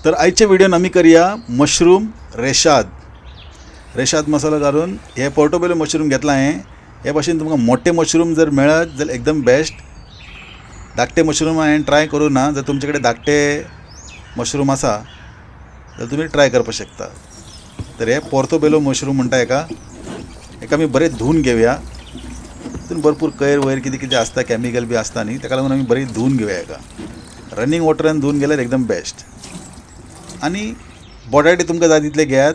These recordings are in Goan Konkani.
तर आयच्या व्हिडियोन आमी करया मशरूम रेशाद. रेशाद मसालो घालून हे पोर्टोबेलो मशरूम घेतला हांवें. हे भाशेन तुमकां मोठे मशरूम जर मेळत जाल्यार एकदम बेस्ट. धाकटे मशरूम हांवें ट्राय करूं ना. जर तुमचे कडेन धाकटे मशरूम आसा जाल्यार तुमी ट्राय करपाक शकता. तर हे पोर्टोबेलो मशरूम म्हणटा हेका. हेका आमी बरें धुवन घेवया. तितून भरपूर कैर वयर कितें कितें आसता, कॅमिकल बी आसता न्ही, ताका लागून आमी बरी धुवन घेवया हेका. रनींग वॉटरान धुवन गेल्यार एकदम बेस्ट. आनी बटाटे तुमकां जाय तितले घेयात.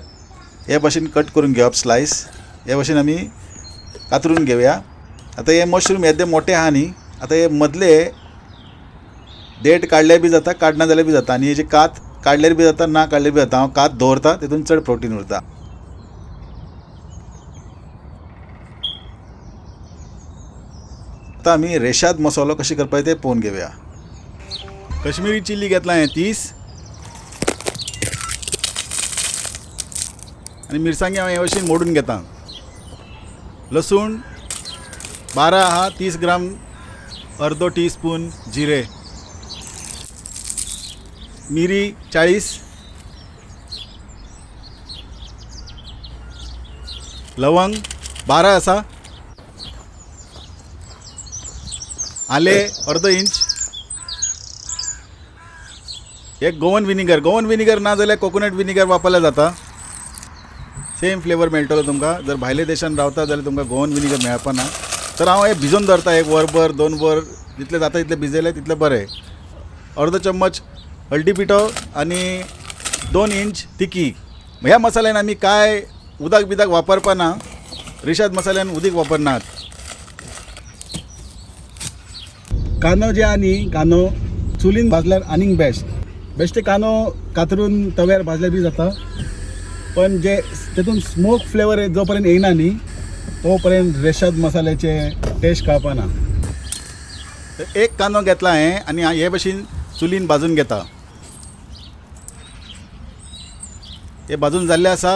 हे भाशेन कट करून घेवप स्लायस. हे भाशेन आमी कातरून घेवया. आतां हे मशरूम येदे मोठे आहा न्ही, आतां हे मदले देठ काडल्यार बी जाता, काडना जाल्यार बी जाता. आनी हेजी कात काडल्यार बी जाता, ना काडल्यार बी जाता. हांव कात दवरता, तितून चड प्रोटीन उरता. आतां आमी रेशाद मसालो कशें करपाचें तें पळोवन घेवया. कश्मीरी चिल्ली घेतला हांवें 30, आनी मिरसांगी हांव हे भाशेन मोडून घेता. लसूण 12 आहा, 30 ग्राम, अर्दो टी स्पून जिरे, मिरी 40, लवंग 12 आसा, आले अर्दो इंच, एक गोवन विनिगर. गोवन विनिगर ना जाल्यार कोकोनट विनिगर वापरल्यार जाता. सेम फ्लेवर मेळटलो तुमकां. जर भायल्या देशान रावता जाल्यार तुमकां गोवन विनिगर मेळपा ना. तर हांव हें भिजोवन दवरता एक वरभर, 2 वर, जितलें जाता तितलें भिजयलें तितलें बरें. अर्दो चम्मच हळदी पिठो आनी 2 इंच तिकी. ह्या मसाल्यान आमी कांय उदक बिदक वापरपा ना. रेशाद मसाल्यान उदीक वापरनात. कांदो जे आहा न्ही, कांदो चुलीन भाजल्यार आनीक बेस्ट. बेश्टे कांदो कातरून तव्यार भाजल्यार बी जाता, पण जे तेतून स्मोक फ्लेवर जो पर्यंत येयना न्ही तो पर्यंत रेशाद मसाल्याचे टेस्ट कळपा ना. तर एक कांदो घेतला हांवें आनी हे भाशेन चुलीन भाजून घेता. हे भाजून जाल्ले आसा.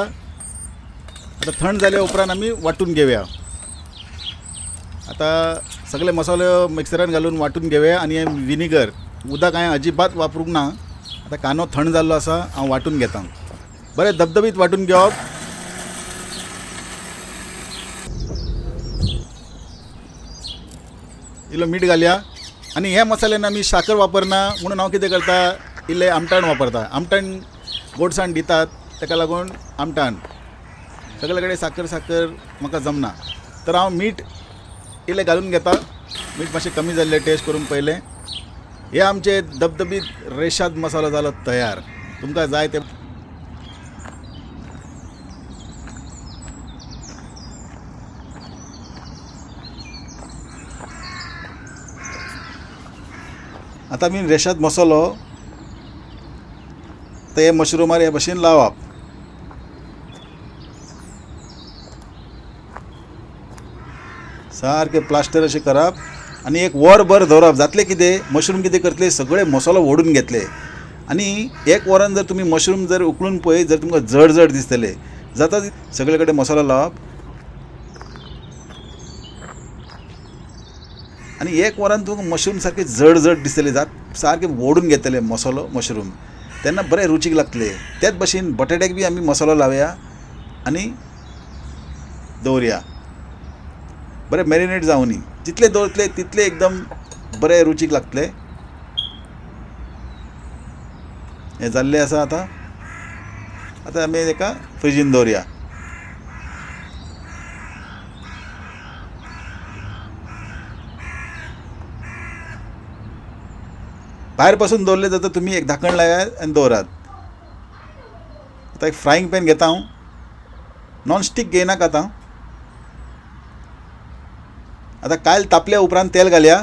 आतां थंड जाले उपरांत आमी वांटून घेवया. आतां सगळे मसाले मिक्सरान घालून वांटून घेवया. आनी हे विनिगर उदक हांवें अजिबात वापरूंक ना. आतां कांदो थंड जाल्लो आसा, हांव वांटून घेता. बरें धबधबीत वांटून घेवप. इल्लो मीठ घालया. आनी ह्या मसाल्यान आमी साकर वापरना म्हणून हांव कितें करता, इल्लें आमटाण वापरता. आमटाण गोडसाण दितात, ताका लागून आमटाण. सगळे कडेन साकर साकर म्हाका जमना. तर हांव मीठ इल्लें घालून घेता. मीठ मातशें कमी जाल्लें टेस्ट करून पळयलें. हे आमचे धबधबीत रेशाद मसालो जालो तयार. तुमकां जाय ते आतां आमी रेशाद मसालो ते मशरुमार हे भाशेन लावप. सारकें प्लास्टर अशें करप आनी एक वरभर दवरप. जातलें कितें, मशरूम कितें करतले, सगळे मसालो ओडून घेतले. आनी एक वरान जर तुमी मशरूम जर उकळून पळयत जर तुमकां जड जड दिसतले. जाता सगळे कडेन मसालो लावप आनी एक वरान तुमकां मशरूम सारके जड जड दिसतले. जात सारके ओडून घेतले मसालो मशरूम, तेन्ना बरें रुचीक लागतले. त्याच भाशेन बटाट्याक बी आमी मसालो लावया आनी दवरया. बरें मॅरिनेट जावनी. जितले दवरतले तितले एकदम बरें रुचीक लागतले. हें जाल्लें आसा. आतां आतां आमी ताका फ्रिजीन दवरया. भायर पासून दवरले जाता तुमी एक धाकण लायात आनी दवरात. आतां एक फ्रायिंग पॅन घेता हांव. नॉन स्टीक घेयनाका आतां. आतां कायल तापल्या उपरांत तेल घालया.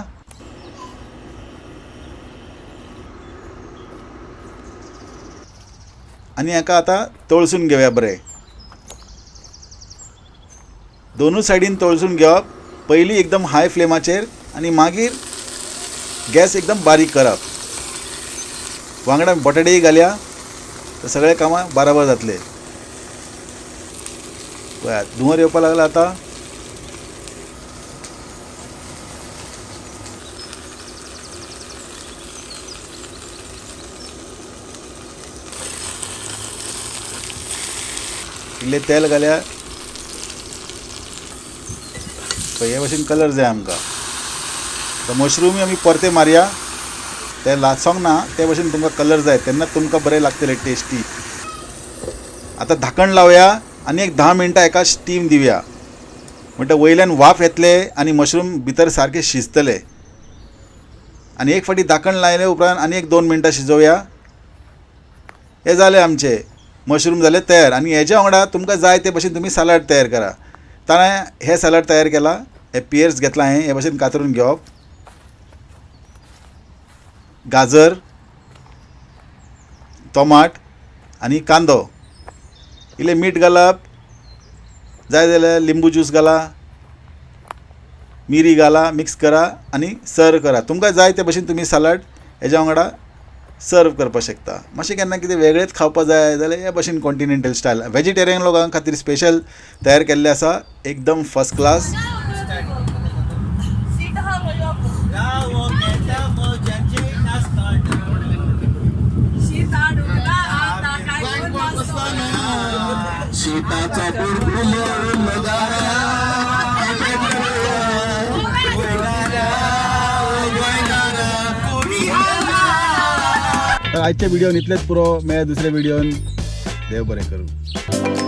आनी हाका आतां तळसून घेवया. बरें दोनूय सायडीन तळसून घेवप. पयलीं एकदम हाय फ्लेमाचेर आनी मागीर गॅस एकदम बारीक करप. वांगडा बटाटेय घालया. तर सगळे कामां बराबर जातले. पळयात धुंवर येवपाक लागला आतां. इल्लें तेल घालया. पळय हे भशेन कलर जाय आमकां. आतां मशरूमूय आमी परते मारया. ते लासोंक ना ते भशेन तुमकां कलर जाय तेन्ना तुमकां बरें लागतलें टेस्टी. आतां धाकण लावया आनी एक 10 मिनटां हेका स्टीम दिवया. म्हणटा वयल्यान वाफ येतले आनी मशरूम भितर सारके शिजतले. आनी एक फावटी धाकण लायले उपरांत आनी एक 2 मिनटां शिजोवया. हें जालें आमचें मशरूम जालें तयार. आनी हेज्या वांगडा तुमकां जाय ते भशेन तुमी सलाड तयार करा. ताणें हें सलाड तयार केलां. हे पियर्स घेतला हांवें, हे भशेन कातरून घेवप, गाजर, टोमाट आनी कांदो. इल्लें मीठ घालप, जाय जाल्यार लिंबू ज्यूस घाला, मिरी घाला, मिक्स करा आनी सर्व करा. तुमकां जाय ते भशेन तुमी सलाड हेज्या वांगडा सर्व करपाक शकता. मातशें केन्ना कितें वेगळेंच खावपाक जाय जाल्यार हे भशेन कॉन्टिनेंटल स्टायल वेजिटेरियन लोकां खातीर स्पेशल तयार केल्लें आसा. एकदम फर्स्ट क्लास. तर आजच्या व्हिडिओन इतलेंच पुरो. मेळ्या दुसऱ्या व्हिडिओन. देव बरें करूं.